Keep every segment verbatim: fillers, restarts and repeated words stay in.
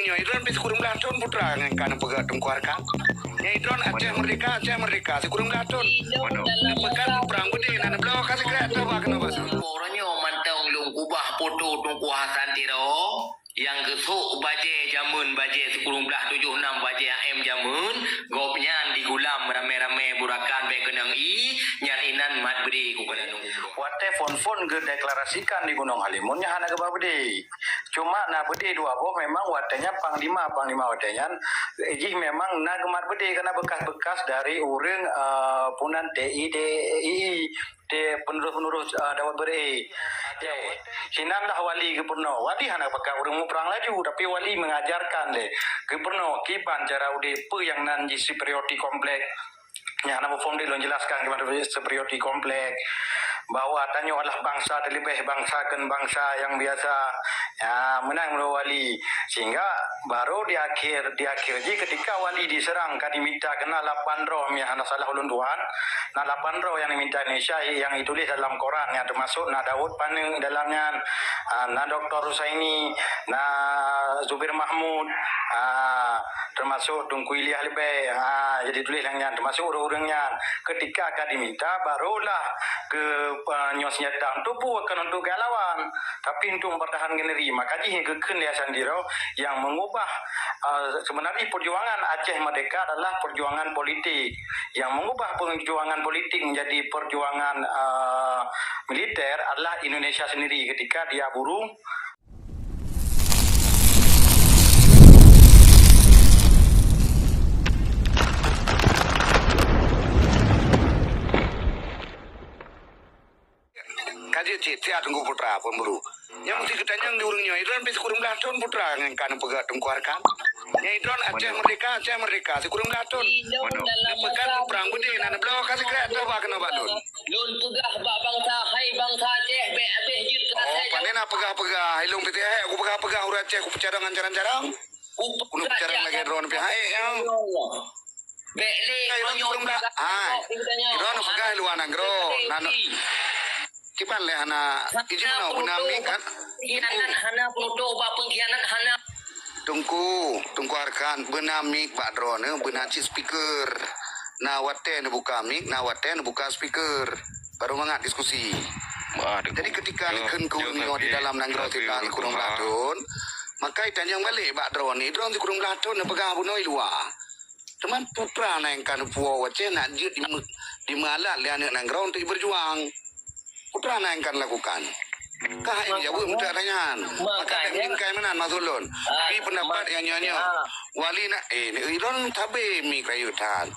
Nyoe droen pih sikureueng blaih thon putra ngon ka neupeugah Teungku Arkan. Nyoe droen Aceh Merdeka, Aceh Merdeka sikureueng blaih thon. Neupeugah prang beudé na neubloe ka sikrek atau bah keunoe bak thon. Uroe nyoe mantong lôn kubah foto Teungku Hasan Tiro nyang geusok bajée jameun, bajée sikureueng blaih tujoh nam bajée A M jameun, gobnyan digulam ramé-ramé beurakan bék keunong ié, nyan inan mat beudé ku keunan. Watée phon-phon geudeklarasikan di Gunong Halimun nyan hana geubah beudé. Cuma na beudé dua boh memang watée nyan panglima, panglima watée nyan, eh, jih memang na geumat beudé karena bekas-bekas dari ureuëng, eh, punan T I D I I, di penerus-penerus, eh, Dawat Beureue. Oke. Sinan lah wali geupeurunoe. Wali hana pakat ureuëng muprang laju, tapi wali mengajarkan lé geupeurunoe kiban cara udép, peue nyang nan jih superiority complex. Nyang hana muphom deh lôn jelaskan keupada superiority complex, bahwa tanyoe adalah bangsa teuleubeh bangsa kon bangsa nyang biasa. Ya, meunan meunurot wali. Sehingga baru di akhir, di akhir jih ketika wali diserang ka diminta keunan lapan droe, nyang hana salah ulôn tuan, na lapan droe nyang diminta Indonesia nyang ditulis dalam koran, nyang termasuk na Daud Paneuk dalam nyan, ah, na Doktor Rusaini, na Zubir Mahmud, ah, termasuk Teungku Ilyas Leubè, ha, jadi tuléh lam nyan, termasuk ureuëng-ureuëng nyan. Ketika ka diminta, barulah ke, eh, nyoe senjata untuk bukan untuk gaya lawan, tapi untuk mempertahankan diri. Maka jih geukheun lé Hasan Tiro yang mengubah, eh, sebenarnya perjuangan Aceh Merdeka adalah perjuangan politik. Yang mengubah perjuangan politik menjadi perjuangan, eh, militer adalah Indonesia sendiri ketika dia buru Ka jeuet cit, siat Teungku Putra pun buru. Nyang meusti geutanyong di ureuëng nyoe, droen pih sikureueng blaih thon putra ngon ka neupeugah Teungku Arkan. Nyang droen Aceh Merdeka, Aceh Merdeka sikureueng blaih thon. Neupeugah prang beudé na neubloe ka sikrek atau bah keunoe bak lôn. Lôn peugah bak bansa, hai bansa Aceh, bék habéh jeuet keu asai. Oh, pandai na peugah-peugah. Hai lôn pih teuhek, kupeugah-peugah ureuëng Aceh, kupeucarông ngon carông-carông. Kupeugah lagée droen pih hai, ya. Bék lé, hai, droen sikureueng blaih. Hai. Droen peugah luwa nanggroe. Nan kiban lé hana izin meunoe beuna mik kan? Pengkhianat hana, penutoh bak pengkhianat hana. Teungku, Teungku Arkan, beuna mik bak droeneuh, beuna cit speaker. Na watée neubuka mik, na watée neubuka speaker. Baru mangat diskusi. Jadi ketika neukheun keu ureuëng nyoe di dalam nanggroe sikureueng blaih thon, maka itanyong balek bak droeneuh, droen sikureueng blaih thon neupeugah bunoe luwa. Teuma putra nyang ka neupuwoe Aceh nak jeuet dime-, dimeualat lé aneuëk nanggroe untuk berjuang. Putra nyang ka lakukan. Ka hai jaweueb untuk nyan. Maka bingkai meunan maksud lôn. Tapi pendapat nyang nyoe-nyoe. Wali nak, eh, droen tabe mik rayeuk that.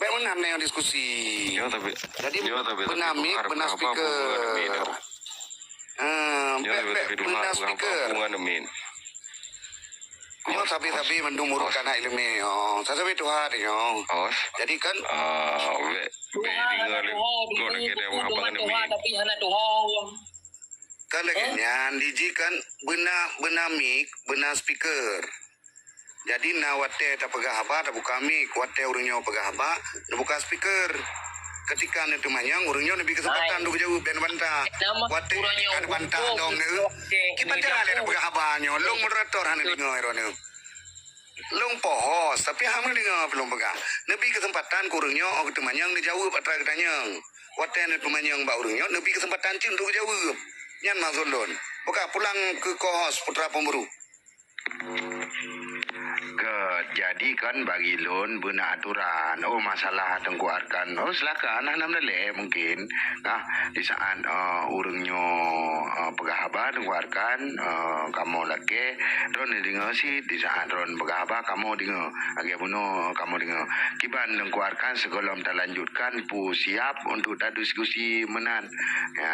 Bék meunan nyang diskusi. Jadi beuna mik, beuna speaker. Ah, bék, bék beuna speaker. Nyoe sabe-sabe mandum urusan hak ileumé nyoe. Sabe-sabe tuha nyoe. Jadi kan, ah, bék, bék deungoe lé gob lagée deuh abang ndeungoe. Tapi hana tuha. Kan lagée nyan, di jih kan beuna, beuna mik, beuna speaker. Jadi na watée tapeugah haba, tabuka mik, watée ureuëng nyoe peugah haba, neubuka speaker. Ketika neuteumanyong, ureuëng nyoe neubi keuseumpatan untuk geujaweueb dan bantah. Watée ka neubantah lom neu, kiban cara lé tapeugah haba nyoe, lôn moderator hana deungoe droeneuh. Lôn poh host, tapi hana deungoe peue lôn peugah. Neubi keuseumpatan keu ureuëng nyoe, óh geuteumanyong neujaweueb atra geutanyong. Watée neuteumanyong bak ureuëng nyoe, neubi keuseumpatan cit untuk geujaweueb. Nyan maksud lôn. Buka pulang keu co-host Putra Pemburu. Ke, jadi kan bagi lôn beuna aturan. Oh, masalah Teungku Arkan. Oh, silakan, hana meuleleh mungkin. Nah, di saat, eh, ureuëng nyoe, eh, peugah haba Teungku Arkan, eh, kamoe lakée, droen deungoe cit, di saat droen peugah haba kamoe deungoe. Lagée bunoe kamoe deungoe. Kiban Teungku Arkan sigohlom talanjutkan peue siap untuk tadiskusi meunan. Ya,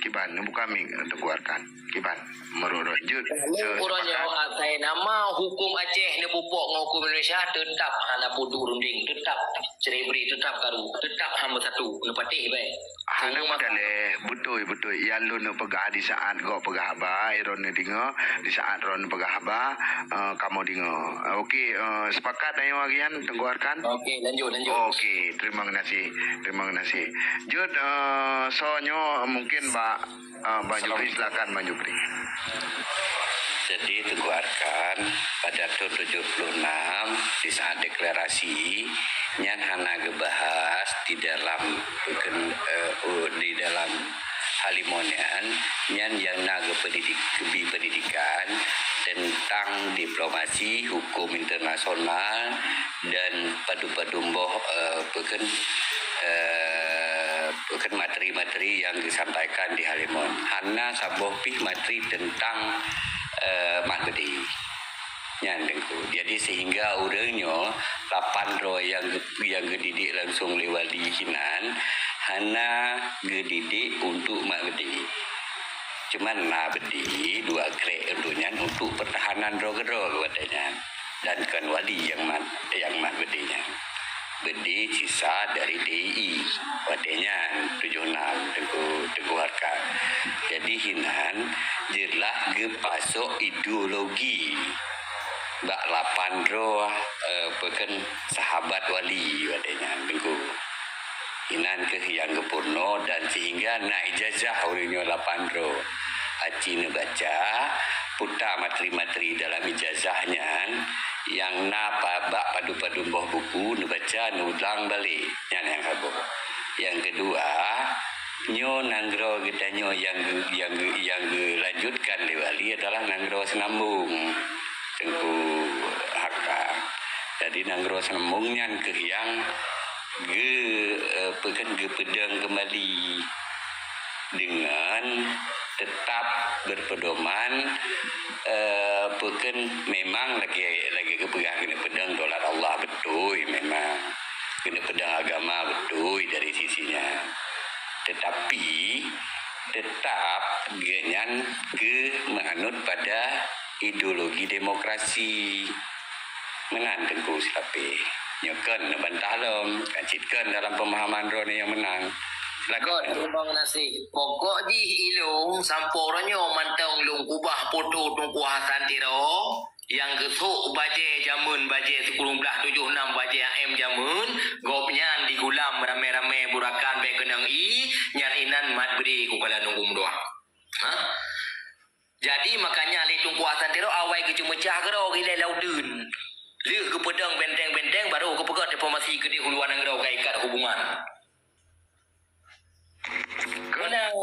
kiban neubuka mik Teungku Arkan. Kiban. Meurot-rot jeuet. Kamoe uroe nyoe asai nama huköm Aceh neupupok ngon huköm Indonesia, teutap hana peuduek runding, teutap cerai-berai, teutap karu, teutap han beusatu, neupatéh bèe. Hana meudaléh, beutôi, beutôi. Nyang lôn neupeugah di saat gob peugah haba, droeneuh deungoe, di saat droeneuh peugah haba, eh, kamoe deungoe. Eh, oke, eh, sepakat tanyoe lagèe nyan, Teungku Arkan? Oke, lanjut, lanjut. Oke, terima kasih, terima kasih. Jeuet, eh, soe nyoe mungkin bak Ah, Bang Jupri, silakan, Bang Jupri. Jadi Teuku Arkan pada tahun tujuh puluh enam di saat deklarasi nyan hana geubahas di dalam bukan, eh, u- di dalam Halimon nyan, nyan yang na geupendidik, geubi pendidikan tentang diplomasi, hukum internasional dan padu-padu boh, eh, bukan, eh, bukan materi-materi yang disampaikan di Halimon. Hana saboh pih materi tentang, eh, mat beudé. Nyan Teungku. Jadi sehingga ureuëng nyoe lapan droe nyang geu- nyang geudidik langsung lé wali hinan hana geudidik untuk mat beudé. Cuman na beudé dua krek untuk nyan untuk pertahanan droe keudroe watée nyan. Dan kon wali nyang mat nyang mat beudé nyan. Beudé sisa dari D I I watée nyan tujuh enam Teungku Teungku Arkan. Jadi hinan jeulaih geupasok ideologi bak lapan droe, eh, peukén sahabat wali watée nyan Teungku. Inan kheueh nyang geupeurunoe dan sehingga na ijazah ureuëng nyoe lapan droe. Aci neubaca, puta materi-materi dalam ijazah nyan nyang na pa- bak padu-padu boh buku neubaca neulang balek. Nyan nyang saboh. Nyang keudua, nyoe nanggroe geutanyoe nyang geu- nyang geu- nyang geulanjutkan lé wali adalah nanggroe Seunambong Teungku Arkan. Jadi nanggroe Seunambong nyan kheueh nyang geu- eh, peukén geupeudong keumbali dengan tetap berpedoman, eh, peukén memang lagée lagée geupeugah keuneuk peudong daulat Allah beutôi memang keuneuk peudong agama beutôi dari sisi nyan. Tetapi tetap geuhnyan geu meuanut pada ideologi demokrasi. Meunan Teungku Silapeh. Nyoe kon neubantah lom, kan cit kon dalam pemahaman droeneuh nyang meunan. Silakan. Kon, Abang Nasib. Pokok jih ilong sampoe uroe nyoe mantong lôn kubah poto Teungku Hasan Tiro nyang geusok bajée jameun bajée sikureueng blaih tujoh nam bajée A M jameun, gobnyan digulam ramé-ramé burakan bék keunong ié, nyan inan mat beudé kukalon Teungku meudoá. Ha? Jadi makanya lé Teungku Hasan Tiro awai geuceumeucah keudroe ilée lam udeuen. Lheueh geupeudong benteng-benteng baru geupeugét diplomasi keudeh u luwa nanggroe geuikat hubungan. Meunan.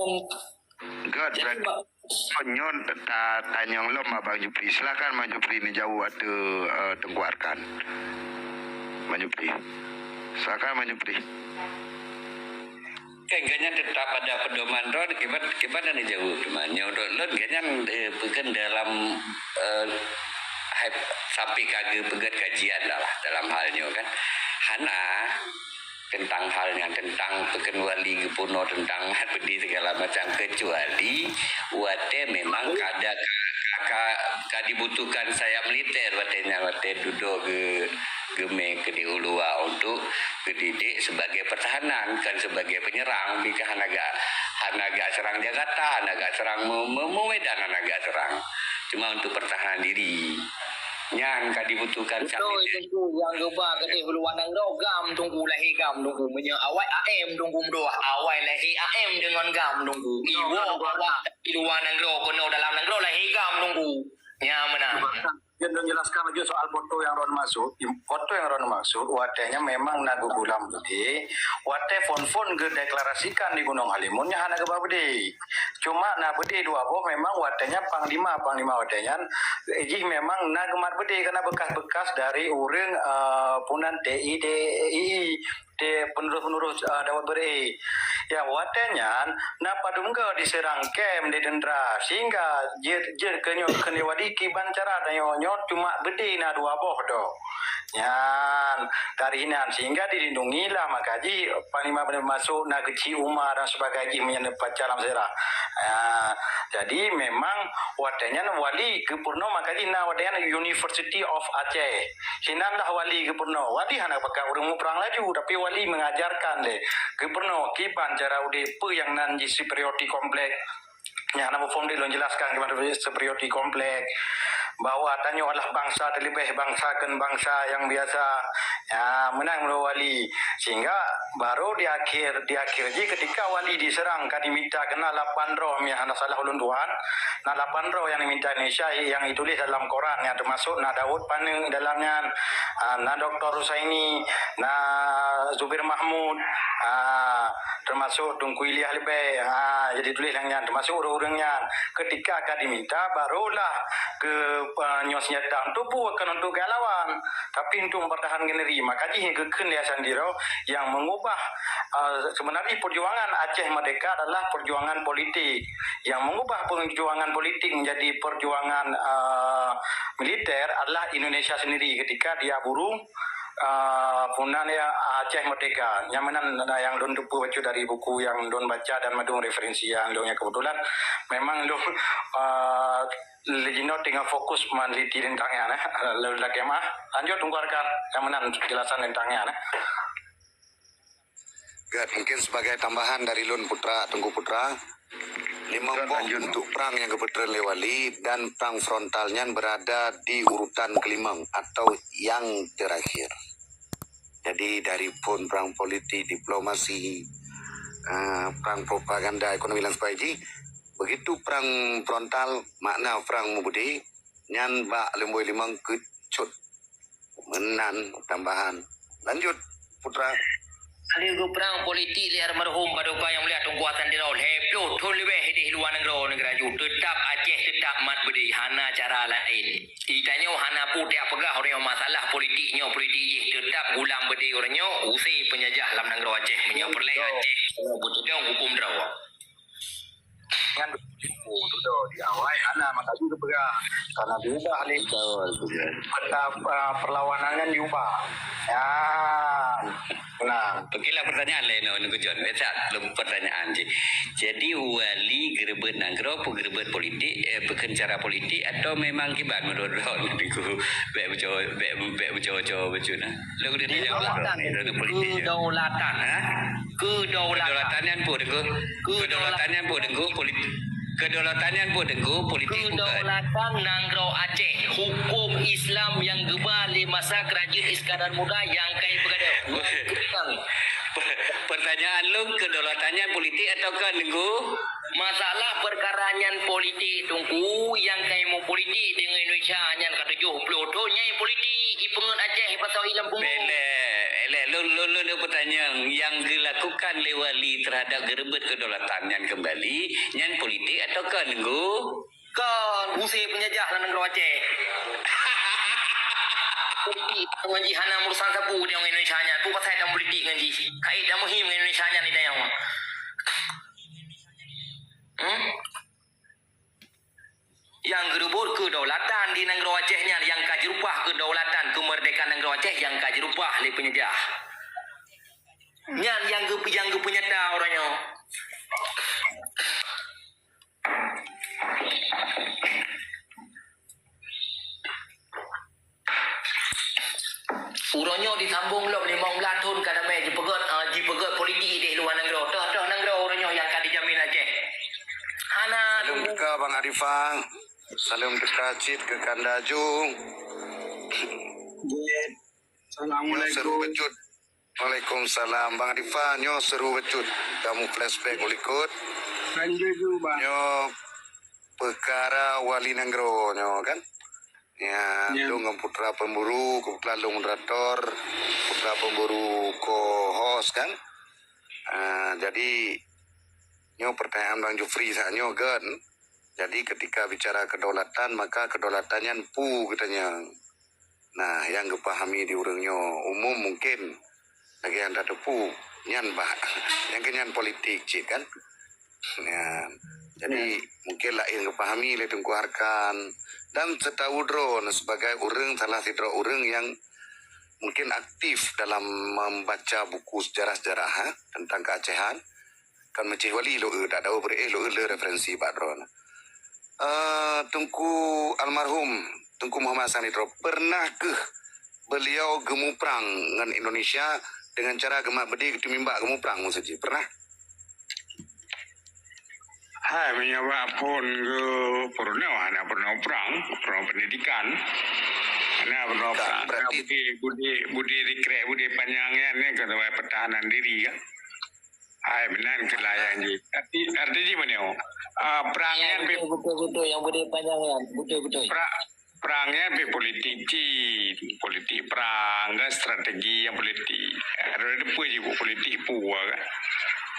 Göt, jadi, berarti ma- nyoe ta- tanyong lom Abang Jupri. Silakan Bang Jupri neujaweueb ateueh, eh, Teungku Arkan. Bang Jupri. Silakan Bang Jupri. Kan gobnyan tetap pada pedoman droe, kiban kiban dan jaweueb teuma. Nyoe lôn gobnyan, eh, peukén dalam, eh, hai- sampai ka geupeugét kajian dah lah dalam hal nyoe kan. Hana tentang hal nyan, tentang peukén wali geupeurunoe tentang mat beudé segala macam, kecuali watée memang ka ada ka, ka, ka dibutuhkan sayap militer watée nyan, watée dudoe geu- geumé keudeh u luwa untuk geudidik sebagai pertahanan, kon sebagai penyerang. Bika hana gak hana gak serang Jakarta, hana gak serang Me- Me- Medan, hana gak serang. Cuma untuk pertahanan diri. Nyan ka dibutuhkan. Beutôi, Teungku, nyang geuba keudeh u luwa nanggroe GAM Teungku, lahé GAM Teungku. Meunyoe awai A M Teungku meudoá, awai lahé A M deungon GAM Teungku. Iwoe awak di luwa nanggroe keunoe dalam nanggroe lahé GAM Teungku. Nyan meunan. Jeuet lôn jelaskan laju soal foto nyang droeneuh maksud. Foto nyang droeneuh maksud, watée nyan memang na geugulam beudé. Watée phon-phon geudeklarasikan di Gunong Halimun nyan hana geuba beudé. Cuma na beudé dua boh memang watée nyan panglima, panglima watée nyan, eh, jih memang na geumat beudé karena bekas-bekas dari ureuëng, eh, punan T I D I I. Di penerus-penerus, ah, Dawat Beureue. Ya, watée nyan, na padum goe diseurang kem di tentara, sehingga jeuet, jeuet keu nyoe keuneuk wadi kiban cara tanyoe nyoe cuma beudé na dua boh doh. Nyan, dari inan sehingga dilindungi lah maka jih panglima-panglima masuk na geuci uma dan sebagainya jih meunyan paca lam sejarah. Ah, jadi memang watée nyan wali geupeurunoe maka jih na watée nyan University of Aceh. Hinan lah wali geupeurunoe. Wali hana pakat ureuëng muprang laju, tapi wali mengajarkan lé geupeurunoe kiban cara udeb peue nyang nan jih superiority complex. Nyang hana muphom deh lôn jelaskan kiban superiority complex. Bahwa tanyoe adalah bangsa terlebih bangsa kon bangsa yang biasa Ya, meunan meunurot Wali. Sehingga baru di akhir, di akhir jih ketika Wali diserang, ka diminta keunan lapan droe, meuhana salah ulôn tuan, na lapan droe nyang diminta Indonesia nyang dituléh dalam koran, nyang teumasuk na Daud Paneuk dalam nyan, ah, na Doktor Husaini, na Zubir Mahmud, ah, teumasuk Teungku Ilyas Leubèe, ah, jadi tuléh lam nyan, teumasuk ureueng-ureueng nyan. Ketika ka diminta, barulah keu, ah, nyoe seunjata untuk bukan untuk gaya lawan. Tapi untuk mempertahankan diri, maka jih geukheun lé Hasan Tiro yang mengubah, eh, sebenarnya perjuangan Aceh Merdeka adalah perjuangan politik. Yang mengubah perjuangan politik menjadi perjuangan, eh, militer adalah Indonesia sendiri ketika dia buru, eh, punan ya Aceh Merdeka. Nyang meunan yang lôn teupeue bacut dari buku yang lôn baca dan mandum referensi yang lôn, yang kebetulan memang lôn, eh, Lé jinoe teungoh fokus meneliti tentang nyan, eh. Lôn lakèe meu'ah. Lanjut, Teungku Arkan. Nyang meunan penjelasan tentang nyan, eh. Gèt, mungkin sebagai tambahan dari lôn Putra, Teungku Putra. Limong boh untuk prang nyang geupeutreun lé Wali dan prang frontal nyan berada di urutan kelimong atau yang terakhir. Jadi dari phon prang politik, diplomasi, ah, prang propaganda, ekonomi dan sebagainya, begitu prang frontal, makna prang meubeudé, nyan bak lumbôi limong keucut. Meunan tambahan. Lanjut, Putra. Lheueh geuprang politik lé almarhum Paduka Yang Mulia Teungku Hasan Tiro, lhèe ploh thôn leubeh idéh luwa nanggroe, neugara ju, teutap Aceh teutap mat beudé, hana cara laén. Di tanyoe hana peue tapeugah uroe nyoe masalah politik nyoe, politik jih, teutap gulam beudé uroe nyoe, use peunjajah lam nanggroe Aceh. Meunyoe peureulèe Aceh beutôi hukôm droe. Nyan beutôi, dudoe di awai hana maka jih geupeugah, karena diubah lé peta, ah, perlawanan nyan diubah. Nyan. Nah. Oke lah, pertanyaan laén, oh, nunggu John. Biasa, belum pertanyaan je. Jadi, Wali geureubeuet nanggroe, peugeureubeuet politik, eh, peukheun cara politik, atau memang kiban menurut droe niku? Bèk meuco-, bèk, bèk meuco-co bacut, nah. Lôn udah tanya, Bang, ni, politik je. Kedaulatan. Ha? Kedaulatan. Kedaulatan nyan peue, Teungku? Kedaulatan nyan peue, Teungku? Politik. Kedaulatan nyan peue, Teungku? Politik bukan. Kedaulatan nanggroe Aceh, hukôm Islam nyang geuba lé masa Keurajeuen Iskandar Muda nyang kai peugadôh. Per-, pertanyaan lôn, kedaulatan nyan politik ataukah, Teungku? Masalah peukara nyan politik, Teungku, nyang kai meupolitik deungon Indonesia nyan ka tujoh ploh thôn, nyan politik, ipeungeut Aceh, ipasoe i lam punggong. Bèk lé, lé, lôn, lôn, lôn peutanyong, nyang geulakukan lé Wali terhadap geureubeuet kedaulatan nyan keumbali, nyan politik ataukah, Teungku? Kon, use peunjajah lam nanggroe Aceh. Politik, ngon jih hana urusan sapeue deungon Indonesia nyan. Peue pasai tamupolitik ngon jih? Kait tamuhim ngon Indonesia nyan di tanyoe. Hmm? Nyang geureubot kedaulatan di nanggroe Aceh nyan, nyang ka jireubah kedaulatan, keumeurdekaan nanggroe Aceh nyang ka jireubah lé peunjajah. Nyan nyang geu-, nyang geupeunyata uroe nyoe. Uroe nyoe disambong lom limong blah thôn ka damai jipeugèt, eh, jipeugèt politik di luwa nanggroe. Toh-toh nanggroe uroe nyoe nyang ka dijamin Aceh. Hana. Saleuem teuka Bang Arifah. Saleuem teuka cit keu kanda ju. Assalamualaikum. Nyoe seru bacut. Waalaikumsalam. Bang Arifah, nyoe seru bacut. Kamoe flashback u likot. Lanjut ju, Bang. Nyoe peukara wali nanggroe nyoe kan. Ya, ya. Lôn ngon Putra Pemburu, keubeutulan lôn moderator, Putra Pemburu co-host kan. Ah, jadi, nyoe pertanyaan Bang Jufri saat nyoe kan. Jadi, ketika bicara kedaulatan, maka kedaulatan nyan peue geutanyong. Nah, nyang geupahami di ureueng nyoe umum mungkin lagèe nyang tateupeue, nyan bah, nyang keu nyan politik cit kan. Nyan. Jadi, ya, mungkin laén geupahami lé Teungku Arkan. Dan seutahu droeneuh sebagai ureueng, salah sidroe ureueng nyang mungkin aktif dalam membaca buku sejarah-sejarah, ha, tentang keacehan. Kan meucéh wali lôn, dak tahu beuréh lôn le referensi bak droeneuh. Eh, Teungku almarhum, Teungku Muhammad Hasan Idro, pernah keuh beliau geumuprang ngon Indonesia dengan cara geumat beudé, geutumimbak geumuprang maksud jih? Pernah? Hai, meunyoe bak phon geuh peurunoe, hana peurunoe prang, peurunoe pendidikan. Nah, bro, berarti budé, budé, budé dikrek, budé panyang nyan, nyan keuh pertahanan diri kan. Hai, meunan keuh layang jih. Arti, arti jih meunyoe, ah, prang nyan betul, betul, betul, nyang budé panyang nyan, betul, betul. Pra-, prang nyan pih politik cit, politik prang, kan, strategi nyang politik. Ada depa jih buat politik pua kan.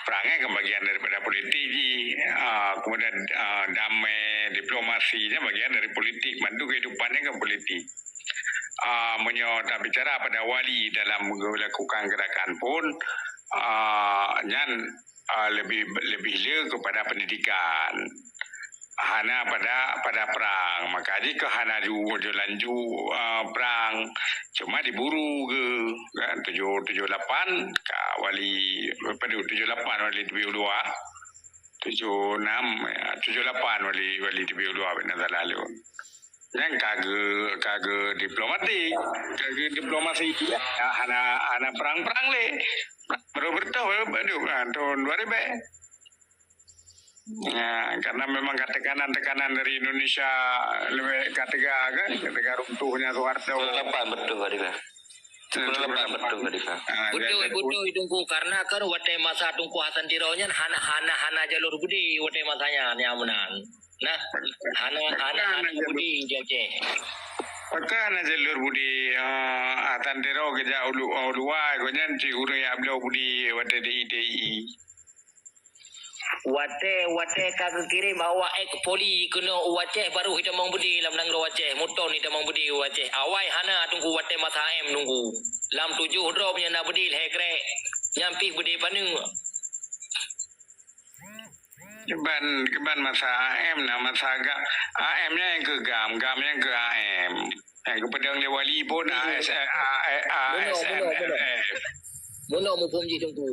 Prang nyan kan bagian daripada politik jih. Ah, kemudian, ah, damai, diplomasi nyan bagian dari politik. Mantu kehidupan nyan kan politik. Ah, meunyoe tabicara pada wali dalam melakukan gerakan pun, ah, nyan, ah, lebih, lebih le kepada pendidikan. Hana pada, pada prang. Maka jih keuh hana ju-, ju lanjut, ah, prang. Cuma diburu ke, kan, tujuh, tujuh lapan, ka wali, apa tu, tujuh lapan wali teubiet u luwa. Tujuh enam, ya, tujuh lapan wali, wali teubiet u luwa, bak na salah lôn. Nyan ka geu-, ka geu diplomatik, ka geu diplomasi. Ya, hana, hana perang-perang lé. Baru bertoh, baru, baru, ha, tahun dua ribu. Ya, karena memang ka tekanan-tekanan dari Indonesia lebih ka teuga kan, ka teuga runtuhnya Soeharto. Tujuh lapan betul, Pak Dika. Tujuh lapan betul, Pak Dika. Ha, betul, jadi betul, Teungku. Karena kan watèe masa Teungku Hasan Tiro nyan hana, hana, hana jalur budi watèe masa nyan, nyan meunan. Nah, hana, hana, hana budi di Aceh. Pakon hana jalur budi, eh, Hasan Tiro geujak u lu-, u luwa, gobnyan cit ureueng nyang bloe budi watèe di I T I. Watèe, watèe ka geukirém awak ex poli keunoe u Aceh, baru itamong budi lam nanggroe Aceh, muton itamong budi u Aceh. Awai hana Teungku watèe masa A M Teungku. Lam tujoh droe nyan na budi lhèe krek. Nyan pih budi paneuk. Kiban, kiban masa A M na masa GAM. A M nyan nyang keu GAM, GAM nyan keu A M. Nyang geupeudong lé wali pun A S, A, A, A S M L F. Meunoe, meunoe, meunoe. Meunoe muphom jih Teungku.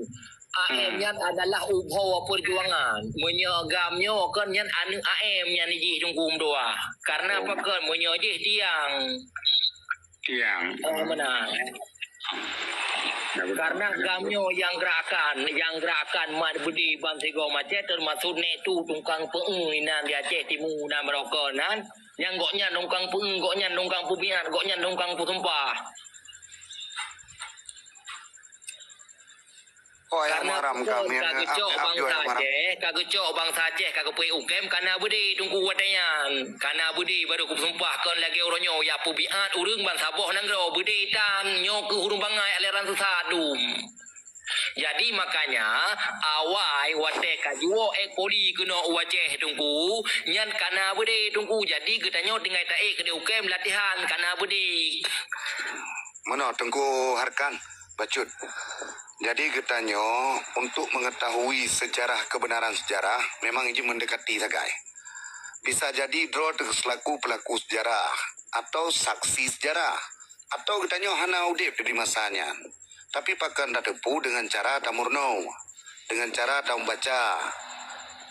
A M nyan adalah ubhoe perjuangan. Meunyoe GAM nyoe kon nyan aneuk A M nyan jih Teungku meudoa. Karena pakon meunyoe jih tiang. Tiang. Eh, meunan. Ya, betul. Karena GAM nyoe nyang gerakan, nyang gerakan mat budi bansigom Aceh, termasuk Nèk Tu tukang peu-eu inan di Aceh Timu nan baroe kon nan. Nyang gobnyan tukang peu-eu, gobnyan tukang peubiet, gobnyan tukang peusumpah. Karena Muharram kami ka geucok bangsa Aceh, ka geucok bangsa Aceh, ka geupeuék u kém, kana beudé Teungku watèe nyan. Kana beudé barô geupeusumpah kon lagèe uroe nyoe, ya peubiet ureueng bansaboh nanggroe beudé tan, nyoe keuh ureueng bangai aliran sesat dum. Jadi makanya, awai watèe ka jiwoe ék poli keunoe u Aceh Teungku, nyan kana beudé Teungku. Jadi geutanyoe tinggai taék keudéh u kém latihan kana beudé. Meunoe Teungku Harkan, bacut. Jadi geutanyoe untuk mengetahui sejarah kebenaran sejarah memang jih mendekati sagai. Bisa jadi droe selaku pelaku sejarah atau saksi sejarah. Atau geutanyoe hana udép di masa nyan, tapi pakon tateupeue deungon cara tameurunoe, deungon cara tameubaca,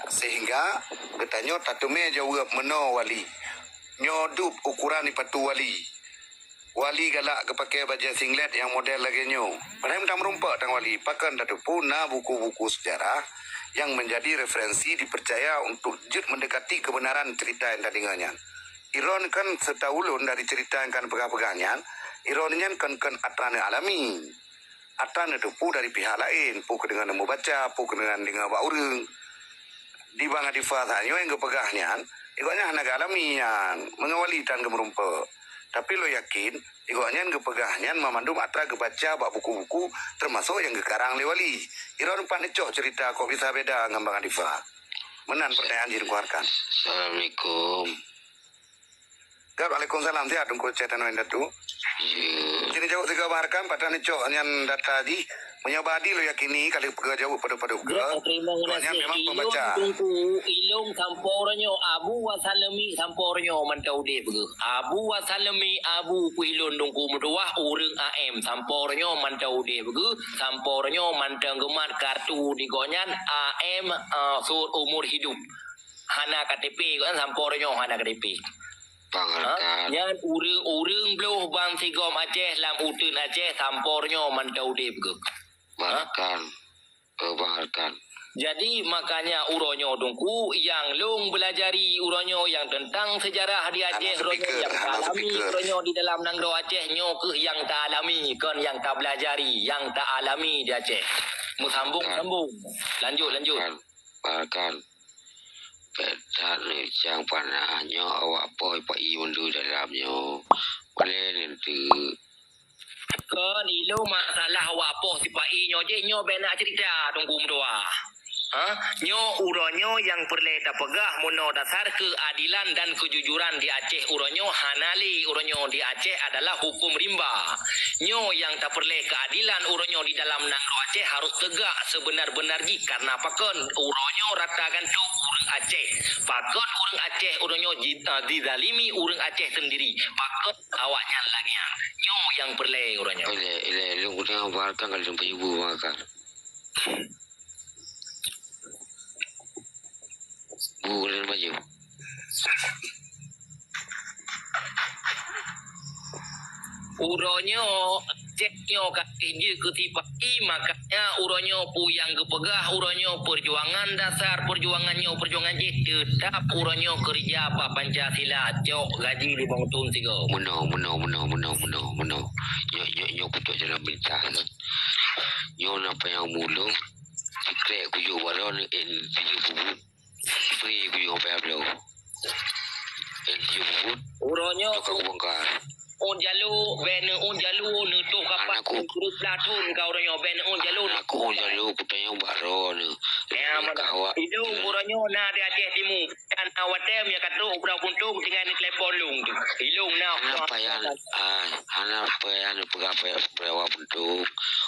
sehingga geutanyoe tateumé jaweueb meunoe wali. Nyoe dub ukuran ipatu wali. Wali galak geupakè bajèe singlet nyang model lagèe nyoe. Padahai tameurumpok tan wali, pakon tateupeue na buku-buku sejarah nyang menjadi referensi dipercaya untuk jeuet mendekati kebenaran cerita nyang tadeungoe nyan. Droeneuh kan seutôt ulôn dari cerita nyang ka neupeugah-peugah nyan, droeneuh nyan kon-kon atra neualami. Atra neuteupeue dari pihak laén, peue keuh deungon meubaca, peue keuh deungon deungoe bak ureueng. Di Bang Adifa tanyoe nyang geupeugah nyan, gobnyan hana geualami nyan, meunyoe wali tan geumeurumpok. Tapi lôn yakin, gobnyan geupeugah nyan mamandum atra geubaca bak buku-buku, teumasok nyang geukarang lé wali. Droeneuh pat neucok cerita kok bisa beda ngon Bang Adifa. Meunan pertanyaan jih Teungku Harkan. Assalamualaikum. Waalaikumsalam. Siat Teungku Cetano Indatu. Ya. Sini jaweueb sigoe Bang Harkan, pat neucok nyan data jih. Meunyoe Bang Adi lôn yakini ka lheueh peugah jaweueb padub-padub geuh. Ya, terima kasih. Gobnyan memang pembaca. Ilôn Teungku, ilôn sampoe uroe nyoe, Abu Wasalmi sampoe uroe nyoe mantong udép geuh. Abu Wasalmi, Abu Kuilôn Teungku meutuwah ureueng A M sampoe uroe nyoe mantong udép geuh, sampoe uroe nyoe mantong geumat kartu di gobnyan A M, eh, seumur hidup. Hana K T P, kan sampoe uroe nyoe hana K T P. Bang Harkan. Ha? Nyan ureueng-ureueng bloh bansigom Aceh lam uteuen Aceh sampoe uroe nyoe mantong udép geuh. Bang Harkan. Eh, Bang Harkan. Jadi, makanya uroe nyoe Teungku, nyang lôn beulajari uroe nyoe nyang teuntang seujarah di Aceh uroe nyoe, nyang taalami uroe nyoe di dalam nanggroe Aceh nyoe keuh nyang taalami, kon nyang tabeulajari, nyang taalami di Aceh. Meusambung-sambung. Lanjut, lanjut. Bahkan, bahkan, beda neucang panah nyoe awak poh sipa-i meundu dalam nyoe. Boleh nanti. Kon ilôn masalah awak poh sipa-i nyoe jih, nyoe bèk na cerita Teungku meutuah. Ha? Nyoe uroe nyoe nyang peureulèe tapeugah meunoe dasar keuadilan dan keujujuran di Aceh uroe nyoe hana lé uroe nyoe di Aceh adalah huköm rimba. Nyoe nyang tapeureulèe keuadilan uroe nyoe di dalam nanggroe Aceh harôh teugak seubeuna-beuna jih, karna pakon uroe nyoe rata gantoe ureueng Aceh. Pakon ureueng Aceh uroe nyoe ji-, eh, dizalimi ureueng Aceh seundiri. Pakon awaknyan lagèe nyan. Nyoe nyang peureulèe uroe nyoe. Ilèe, ilèe, lôn kutanyong bak rekan ka lôn peunyubu bak rekan. Bu keuneuk maju. Uroe nyoe, Aceh nyoe ka jeuet keu sipa-i, makanya uroe nyoe peue nyang geupeugah, uroe nyoe peujuangan dasar, peujuangan nyoe, peujuangan jih, teutap uroe nyoe keurija bak Pancasila, cok gaji limong thon sigoe. Meunoe, meunoe, meunoe, meunoe, meunoe, meunoe. Nyoe, nyoe, nyoe kucok jalan pintas. Nyoe na panyang mulông, sikrek kujok baroe neu N tujoh peubuet. Free kujok payah bloe. N tujoh peubuet. Uroe nyoe nyoe ka kubongkar. Ôn jalô, bèk neu ôn jalô, neutoh kapak. Aneuk ku. Peuet blah thon ka uroe nyoe, bèk neu ôn jalô. Aneuk ku ôn jalô, kutanyong baroe neu. Ya, mana? Kawak. Ilôn uroe nyoe na di Aceh Timu. Dan awak tem nyang ka trok u Padang Puntông tinggai neutelepon lôn tu. Ilôn na. Hana payah, ah, hana payah neupeugah payah supaya awak Puntông.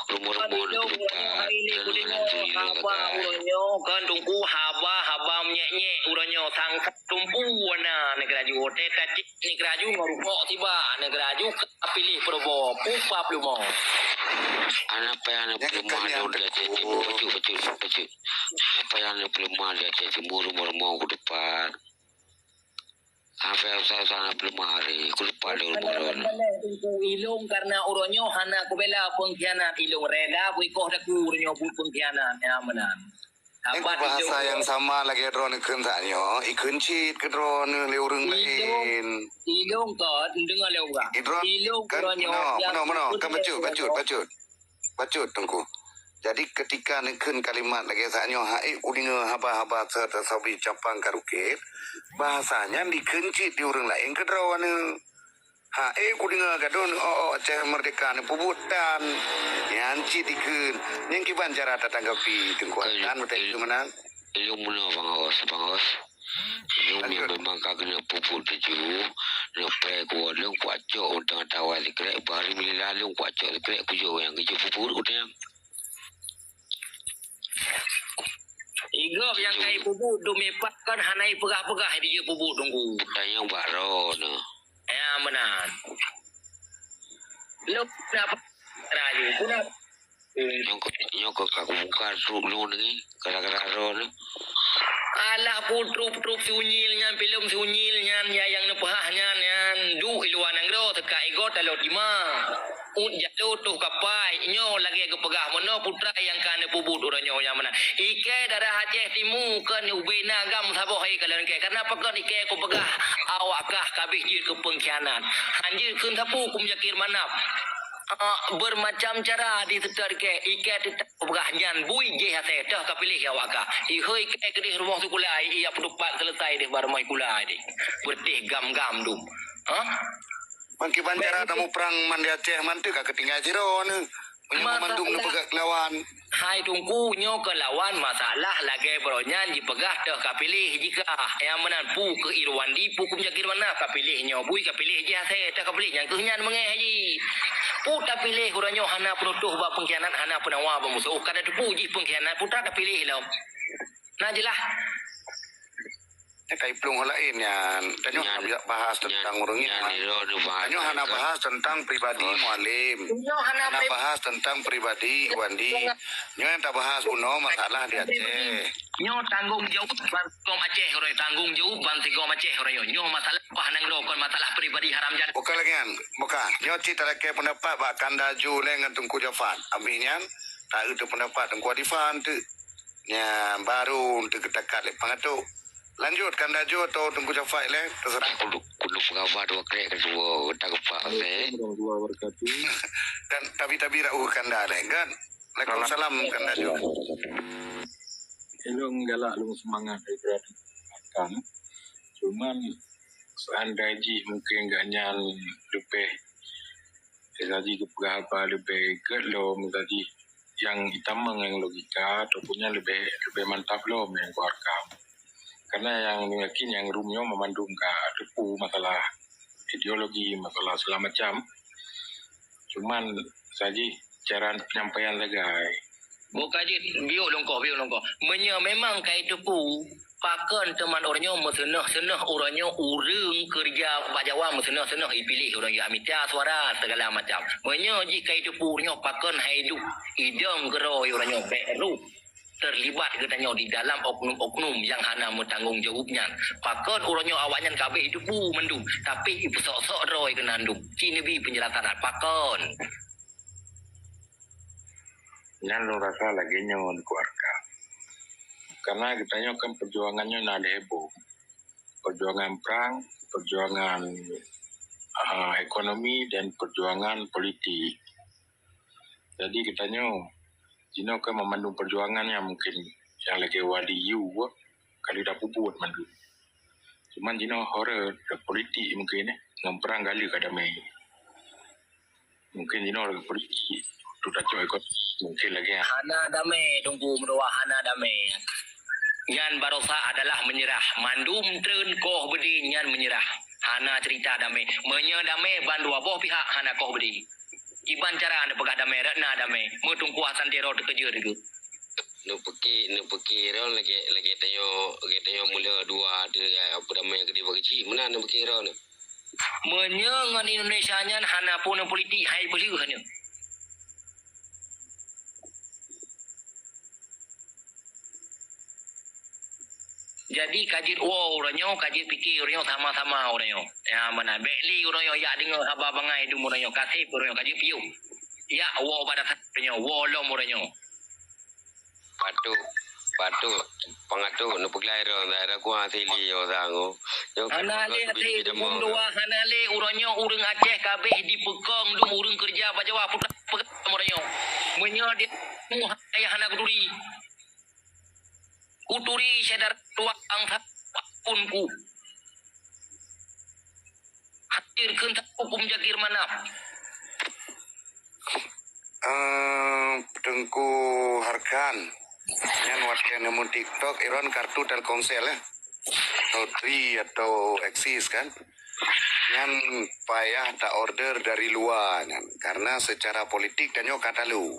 Rumoh-rumoh neupeugah, dan nanti ilôn kata. Haba uroe nyoe, kon Teungku, haba, haba menyek-nyek uroe nyoe, sangka tumpu wana neugeuraju. Oté tacit neugeuraju ngon rukok tiba, neugeuraju ka piléh peuruboh, pupap lumoe. Hana payah neupeuleumah lôn di Aceh Timu, bacut, bacut, bacut. Hana payah neupeuleumah di Aceh Timu, rumoh-rumoh ku teumpat. Hana payah usah-usah neupeuleumah hari, ku teumpat lôn rumoh lôn. Ilôn karena uroe nyoe hana kubela pengkhianat, ilôn rela kuikoh daku uroe nyoe buet pengkhianat, ya meunan. Nyan keu bahasa nyang sama lagèe droeneuh kheun saat nyoe, ikheun cit keu droeneuh lé ureueng laén. Ilôn kon, deungoe lé ureueng. Ilôn kon, meunoe, meunoe, meunoe, kan bacut, bacut, bacut. Bacut, Teungku. Jadi, keutika neukheun kalimat lagèe saat nyoe, ha'ék kudeungoe haba-haba seuta sabe capang ka rukét, bahasa nyan dikheun cit di ureueng laén keu droeneuh. Ha'ék kudeungoe gadôh neu-ôk-ôk Aceh Merdeka neupeubuet tan. Nyan cit dikheun. Nyan kiban cara tatanggapi Teungku Adnan meuteumé meunan? Ilôn meunoe, Bang Os, Bang Os. Ilôn nyang memang ka keuneuk peubuet tujoh, neuk preh kuwoe lôn kuwacok u teungoh tawa sikrek, bari meulila lôn kuwacok sikrek kujok nyang geujok peubuet u teungoh. Igop nyang ka ipeubuet dum ipat kan hana ipeugah-peugah dijeuet peubuet Teungku. Tanyong bak droeneuh. Ya, meunan. Lôn dapat rayu, puna. Nyoe keu, nyoe keu ka kubungka trok lôn nyoe, gara-gara droeneuh. Alah, pu trok-trok si unyil nyan, filem si unyil nyan, ya, nyang neupeuhah nyan, nyan duek i luwa nanggroe, teuka igoe taloe tima. Ôn jaloe toh kapai, nyoe lagèe geupeugah meunoe putra nyang ka neupeubuet uroe nyoe nyang meunan. Ikèe darah Aceh Timu kon ubé na agam saboh hai kalon ikèe. Karena pakon ikèe kupeugah awak kah ka abéh jeuet keu pengkhianat. Han jeuet kheun sapeue huköm Jakir Manaf. Ah, bermacam cara diseutôt ikèe, ikèe teutab peugah nyan bui jih asèe teuh ka piléh awak kah. Ihôi ikèe keudeh rumoh sikula, iya peutupat seuleusai deh bak rumoh sikula deh. Peureuteh gam-gam dum. Ha? Mangkiban cara tamuprang man di Aceh mantöng ka keutinggai sidroe nyoe. Meunyoe mandum neupeugah keu lawan. Hai Teungku, nyoe keu lawan masalah lagèe baroe nyan jipeugah teuh ka piléh jikah. Nyang meunan pu keu Irwandi, pu keu Muzakir Manaf ka piléh nyoe, bui ka piléh jih asèe teuh ka piléh nyang keuh nyan meungéh jih. Pu tapiléh uroe nyoe hana peunutoh bak peungkhianat, hana peunawa bak musoh, ka tateupeue jih peungkhianat, pu tapiléh lom. Na jeulaih. Nyan ka iplueng laén nyan. Tanyoe hana bahas teuntang ureueng nyan. Tanyoe hana bahas teuntang pribadi Mualem. Hana bahas teuntang pribadi Wandi. Nyoe nyang tabahas bunoe masalah di Aceh. Nyoe tanggông jaweueb ban sigom Aceh uroe nyoe. Tanggông jaweueb ban sigom Aceh uroe nyoe. Nyoe masalah bah nanggroe kon masalah pribadi haram jan. Bukan lagèe nyan. Bukan. Nyoe cit talakèe peundapat bak Kanda Ju lé ngon Teungku Jafar. Abéh nyan, taeu teuh peundapat Teungku Adifan teuk. Nyan baru untuk geuta kat lé Pang Atôk. Lanjut, Kanda Jok atau Teungku Jafar lé, terserah. Kudu, kudu peugah dua krek keudua, geuta geupak, eh. Dan tabi-tabi rak u Kanda lé, kan? Waalaikumsalam, Kanda Jok. Ilong galak lôn seumangat daripada Kang. Cuman seandai jih mungkin gobnyan leubeh, misalnya geupeugah haba leubeh gét lom, misalnya nyang itamong nyang logika, ataupun nyang leubeh, leubeh mantap lom nyang geuhareukan. Karena nyang yakin nyang rum nyoe meumandum ka teupeu masalah ideologi, masalah segala macam. Cuman saji cara penyampaian sagai. Boh ka jeuet, biôk lôn koh, biôk lôn koh. Meunyoe memang ka iteupeu, pakon teuma uroe nyoe meuseunoh-seunoh uroe nyoe ureueng keureuja bak Jawa meuseunoh-seunoh ipiléh uroe nyoe, mita suara segala macam. Meunyoe jih ka iteupeu uroe nyoe pakon hai duek idong keudroe uroe nyoe bèk rôh terlibat geutanyoe di dalam oknum-oknum nyang hana meutanggong jaweueb nyan. Pakon uroe nyoe awaknyan ka abéh iteupeu mandum, tapi ipeusok-sok droe keunan dum. Ci neubi peunjelasan pakon. Nyan lôn rasa lagèe nyoe dikeluarkan. Karena geutanyoe kan perjuangan nyoe na lhèe boh. Perjuangan perang, perjuangan, ah, ekonomi dan perjuangan politik. Jadi geutanyoe, jinoe kan meumandum perjuangan nyang mungkin nyang lagèe Wali U ka lheueh tapeubuet mandum. Cuman jinoe horeuh politik mungkin, eh, ngon perang galak ka damé. Mungkin jinoe lagèe politik, tu tacok ikot mungkin lagèe nyan. Hana damé, Teungku, meudoa hana damé. Nyan barosa adalah menyerah. Mandum treun koh beudé nyan menyerah. Hana cerita damé. Meunyoe damé ban dua boh pihak hana koh beudé. Kiban cara neupeugah damé, rot na damé. Meuteungku Hasan Tiro teukeujot geuh. Neupeuki, neupeuki droe lagèe, lagèe tanyoe, lagèe tanyoe meulhö dua, dua, apa damé keudéh bak keuchik. Meunan neupeuki droe nyoe. Meunyoe ngon Indonesia nyan hana pun politik hai peuleueh nyoe. Jadi ka jeuet woe uroe nyoe, ka jeuet pike uroe nyoe, sama-sama uroe nyoe. Ya, meunan. Bèk lé uroe nyoe jak deungö haba bangai dum uroe nyoe. Ka sép uroe nyoe, ka jeuet piôh. Jak woe bak dasar uroe nyoe, woe lom uroe nyoe. Patut, patut, Pang Atôk, neupeuglai droe, droe kuah asili nyoe sang. Nyoe kan hana lé asili, dum dua, hana lé uroe nyoe ureueng Aceh ka abéh dipeukong dum ureueng keureuja bak Jawa, peugah, peugah uroe nyoe. Meunyoe di ayah hana kuturi. Kuturi syedara tuang pun ku. Hadir kheun hukum jagir manaf. Eh, Teungku Harkan, nyan watèe neumeu TikTok, iron kartu Telkomsel, eh. Atau Tri atau Axis kan. Nyan payah ta-order dari luwa nyan. Karena secara politik tanyoe ka talu.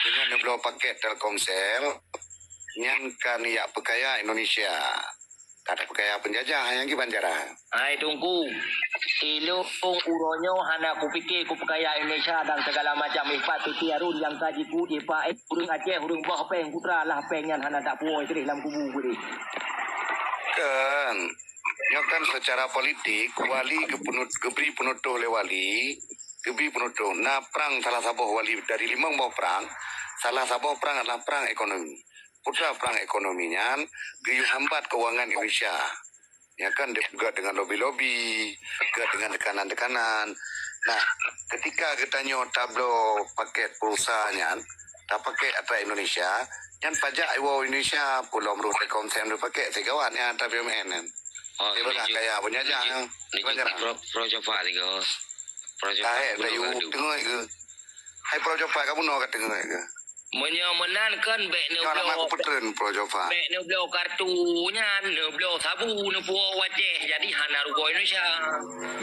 Dengan neubloe paket Telkomsel, nyan kan jak peukaya Indonesia. Ka tapeukaya peunjajah nyang kiban cara. Hai Teungku, ilôn uroe nyoe hana kupike kupeukaya Indonesia dan segala macam ipat pike arun nyang ka jikut ipat, eh, ureueng Aceh, ureueng boh péng putra lah péng nyan hana tapuwoe treh lam kubu geuh. Kan, nyoe kan secara politik, wali geupeunut-, geubri peunutoh lé wali, geubri peunutoh. Na prang salah saboh wali dari limong boh prang, salah saboh prang adalah prang ekonomi. Peue teuma prang ekonomi nyan geuyue hambat keuangan Indonesia. Ya kan, gét dengan lobi-lobi, gét dengan tekanan-tekanan. Nah, ketika geutanyoe tabloe paket pulsa nyan, tapaket atra Indonesia, nyan pajak iwoe Indonesia, pulo meureuh Telkomsel meureuh paket, sigawat nyan atra B U M N nyan. Oh, dia bakal kaya punya aja. Pro, pro coba tiga. Pro coba. Tahe tayu tengok ke. Hai pro coba kamu no ka tengok ke. Meunyoe meunan kan bèk neubloe. Nyoe nama aku petren pro coba. Bèk neubloe kartu nyan, neubloe sabu, neupuwoe wajéh, jadi hana rugoe Indonesia.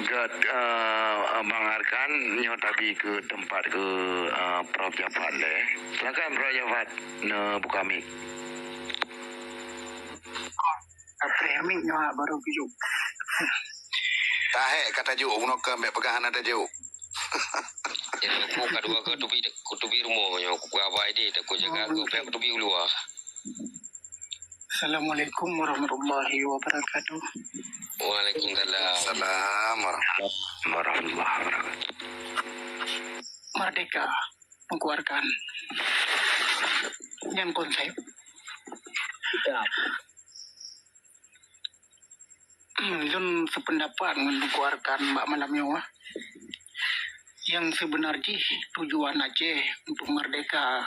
Gét, eh, Bang Arkan, nyoe tabi ke tempat ke, eh, Prof Jafar lé. Silakan Prof Jafar, neubuka mic. Apreh mic nyoe baru kujok. Tahe ka tajuk, unoe keu bèk peugah hana tajuk. Ya, aku ka dua ke tubi, ku tubi rumoh nyoe, ku gabai deh, aku jaga aku, aku tubi uluwa. Assalamualaikum warahmatullahi wabarakatuh. Waalaikumsalam. Salam warahmatullahi wabarakatuh. Merdeka. Mengeluarkan nyan konsep. Lôn sependapat ngon Teungku Arkan bak malam nyoe. Nyang seubeuna jih tujuan Aceh untuk merdeka.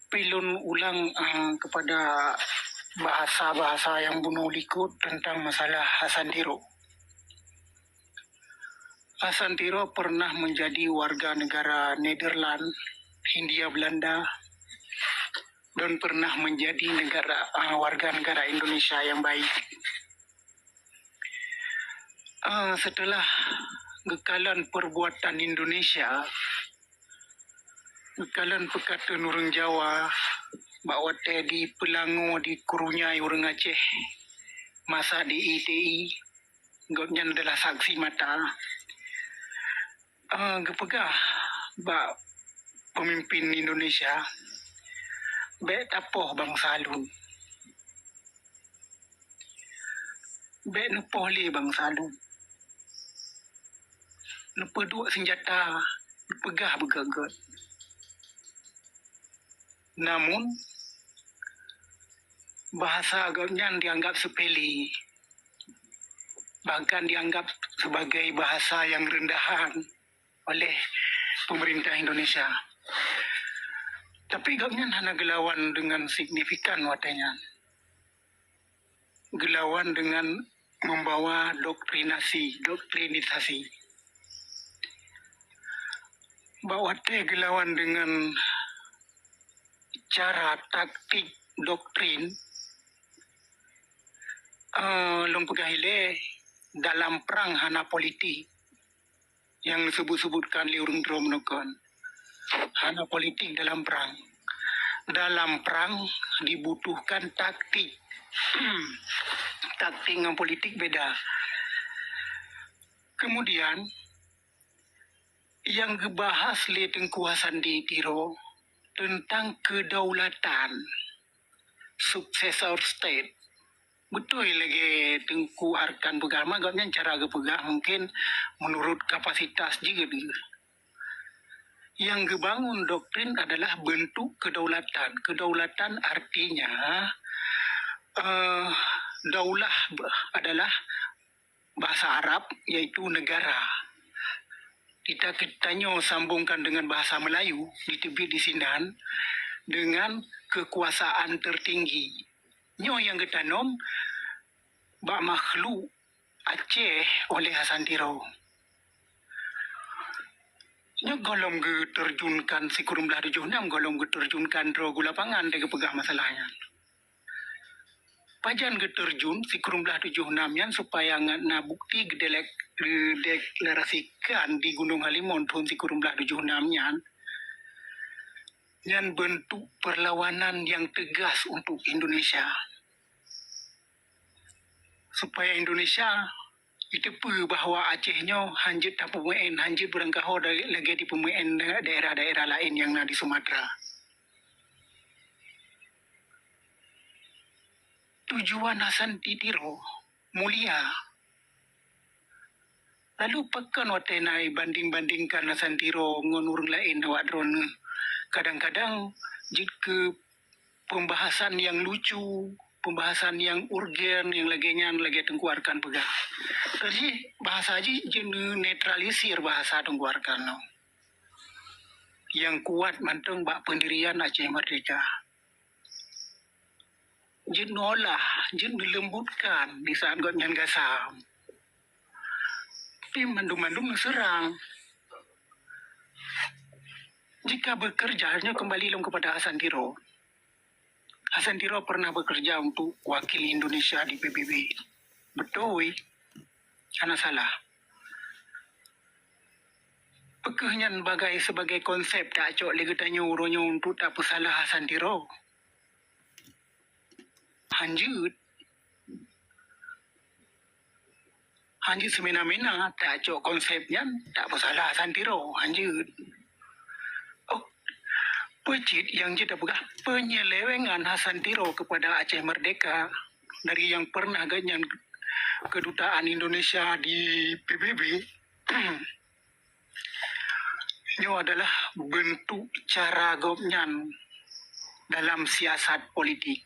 Pi lôn ulang, eh, kepada bahasa-bahasa nyang bunoe likot tentang masalah Hasan Tiro. Hasan Tiro pernah menjadi warga negara Nederland, Hindia Belanda, dan pernah menjadi negara, ah, warga negara Indonesia yang baik. Ah, setelah geukalon perbuatan Indonesia, geukalon peukateun ureuëng Jawa, bak watée di Peulango di Kurunyai ureuëng Aceh, masa di I T I, gobnyan adalah saksi mata. Ah, geupeugah bak peumimpin Indonesia, "Bék tapoh bansa lôn. Bék neupoh lé bansa lôn. Neupeuduek sinjata, neupeugah beugét-gét." Namun, bahasa gobnyan dianggap sepele, bahkan dianggap sebagai bahasa yang rendahan oleh pemerintah Indonesia. Tapi gobnyan hana geulawan dengan signifikan watée nyan. Geulawan dengan membawa doktrinasi, doktrinisasi. Bak watée geulawan dengan cara taktik doktrin, eh, lôn peugah ilée, dalam prang hana politik. Nyang neusebut-sebutkan lé ureuëng droe meunoe kon. Hana politik dalam prang. Dalam prang dibutuhkan taktik. Taktik ngon politik beda. Kemudian, nyang geubahas lé Teungku Hasan di Tiro tentang kedaulatan, successor state. Beutôi lagée Teungku Arkan peugah, ma gobnyan cara geupeugah mungkin menurut kapasitas jih geuh. Nyang geubangun doktrin adalah bentuk kedaulatan. Kedaulatan artinya, eh, daulah adalah bahasa Arab, yaitu negara. Kita, kita nyoe sambungkan dengan bahasa Melayu, diteubiet di sinan, dengan kekuasaan tertinggi. Nyoe nyang geutanom bak makhluk Aceh oleh Hasan Tiro. Nyoe gohlom geuterjunkan sikureueng blaih tujoh nam, gohlom geuterjunkan droe u lapangan, geupeugah masalah nyan. Pajan geuterjun sikureueng blaih tujoh nam nyan supaya ngat na bukti geudelek-, geudeklarasikan di Gunong Halimon thon sikureueng blaih tujoh nam nyan, nyan bentuk perlawanan yang tegas untuk Indonesia. Supaya Indonesia jiteupeue bahwa Aceh nyoe hanjeuet tapeumeu'en, hanjeuet beurangkaho da-, lagée dipeumeu'en da-, daerah-daerah laén nyang na di Sumatera. Tujuan Hasan di Tiro mulia. Lalu pakon watée na banding-bandingkan Hasan Tiro ngon ureuëng laén awak droeneuh? Kadang-kadang jeuet keu pembahasan yang lucu, pembahasan yang urgen, yang lagée nyan, lagée Teungku Arkan peugah. Jadi, bahasa jih jeuet neunetralisir bahasa Teungku Arkan nyoe. Nyang kuat mantong bak pendirian Aceh Merdeka. Jeuet neuolah, jeuet neuleumbutkan di saat gobnyan gasam. Tapi mandum-mandum neuseurang. Jika bekerja, nyoe kembali lom kepada Hasan Tiro. Hasan Tiro pernah bekerja untuk wakil Indonesia di P B B. Beutôi, hana salah. Peu kheueh nyan bagai, sebagai konsep tacok lé geutanyoe uroe nyoe untuk tapeusalah Hasan Tiro? Hanjeuet. Hanjeuet seumena-mena tacok konsep nyan tapeusalah Hasan Tiro. Hanjeuet. Oh, peue cit nyang jeuet tapeugah, penyelewengan Hasan Tiro kepada Aceh Merdeka dari yang pernah gobnyan kedutaan Indonesia di P B B. Nyoe adalah bentuk cara gobnyan dalam siasat politik.